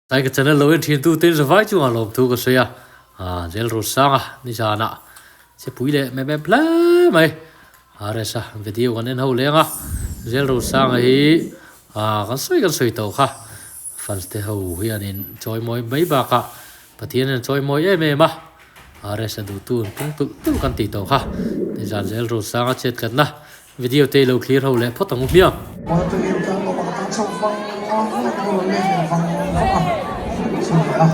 Tlai ka channel lo en thin tu te zavai chungah lawmthu ka sawi a, ah zel ro sang a nizanah che pui leh mep mep hle mai RS a video kan en ho leng a, zel ro sang a hi ah kan sawi kan sawi tawh kha fans te ho hianin chawi mawi mai bakah Pathian in a chawi mawi em em a, RS a duhtu an pung tulh tulh kan tih tawh kha nizan zel ro sang a chet tlatna Video te i lo thlir ho leh phawt ang u hmiang. Mualtungin tlang lawm ang tang chho vang vang a rawn leng leh vang vang a chu ni a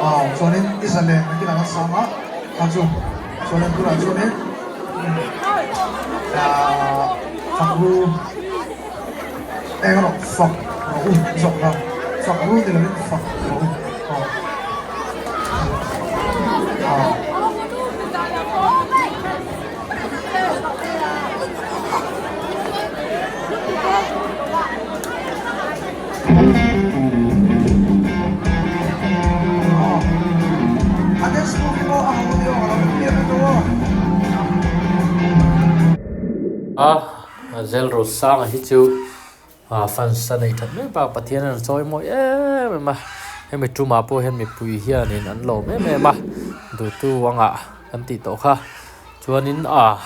aw chuanin i zalen nakin ang a sang a kha chu chuanin tunah chuanin aaa fak ru eng erawh fak rawh u zawk kha fak ru ni lovin fak rawh u aw aw. A zel ro sanga hi chu fans a nei that mai bak Pathian an chawi mawi em em a hemi tumah pawh hian mipui hianin an lawm em em a duhtu angah kan tih tawh kha. Chuanin ah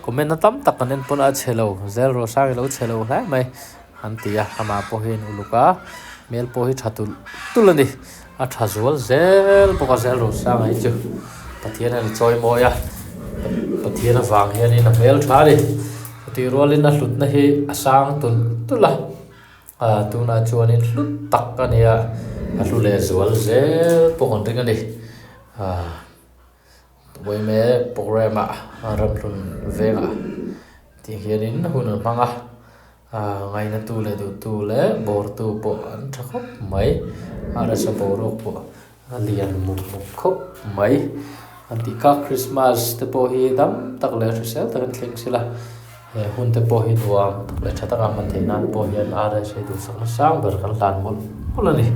comment na tam tak kan en pawn a chhe lo zel rawh sang i lo chhe lo hle mai an ti a amah pawh hian uluk a hmel pawh hi tha tulh tulh a ni a tha zual zel bawk a zel rawh sang hi chu Pathian a ni chawi mawi a Pathian avang hianin a hmel tha a ni chutih rualin a hlutna hi a sang tulh tulh a ah tunah chuanin hlut tak a ni a a hlu leh zual zel pawh an ring a ni ah. Uaime programme ah ramhlun vengah tih hianin hun an hmang a, ngainatu leh duhtu leh bawrtu pawh an tha khawp mai, a rasa boruak pawh a lian mup mup khawp mai an tih kha Christmas te pawh hi dam tak leh hrisel takin thleng sela he hun te pawh hi nuam tak leh tha taka hman theih nan pawh hian RSA duhsakna sang ber kan hlan mawlh mawlh a ni.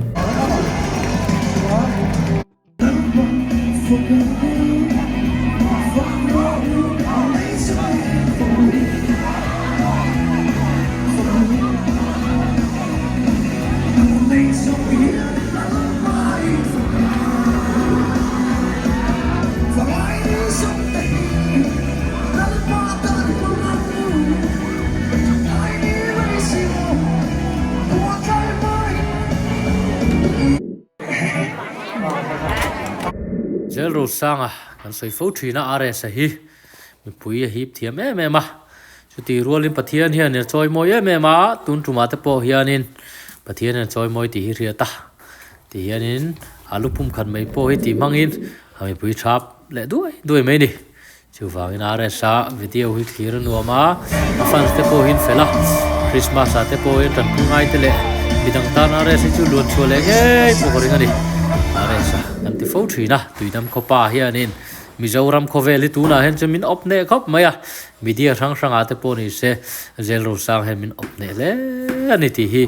Zel Rosanga kan sawi fo thin a RS a hi mipui a hip thiam em em a chutih rualin Pathian hian a chawi mawi em em a tun tumah te pawh hianin Pathian hian a chawi mawi tih hi hriat a ti hianin a lupum khat mai pawh hi tih hmangin a mipui thap leh duai duai mai a ni chuvangin RS a video hi thlir a nuam a a fans te pawh hi an fel a Christmas ah te pawh hian tanpui ngai te leh midang tan RS hi chu luan chhuah leh ngei pawh ka ring a ni RS a kan ti fo thin a tuidam khawpa hianin Mizoram khawvel hi tunah hian chuan min awp hneh khawp mai a media hrang hrang ah te pawh ni se zel rosang hian min awp hneh hle a ni tih hi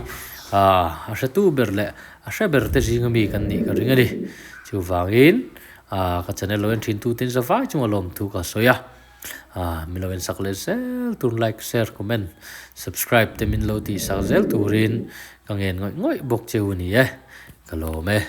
ah a hretu ber leh a hre ber te zinga mi kan nih ka ring a ni chuvangin Ah ka channel lo en thin tu ten zavai chunga lawmthu ka sawi a ah min lo en sak leh zel tur like share comment subscribe te min lo tih sak zel turin ka ngen ngawih ngawih bawk cheu a ni e ka lawm e.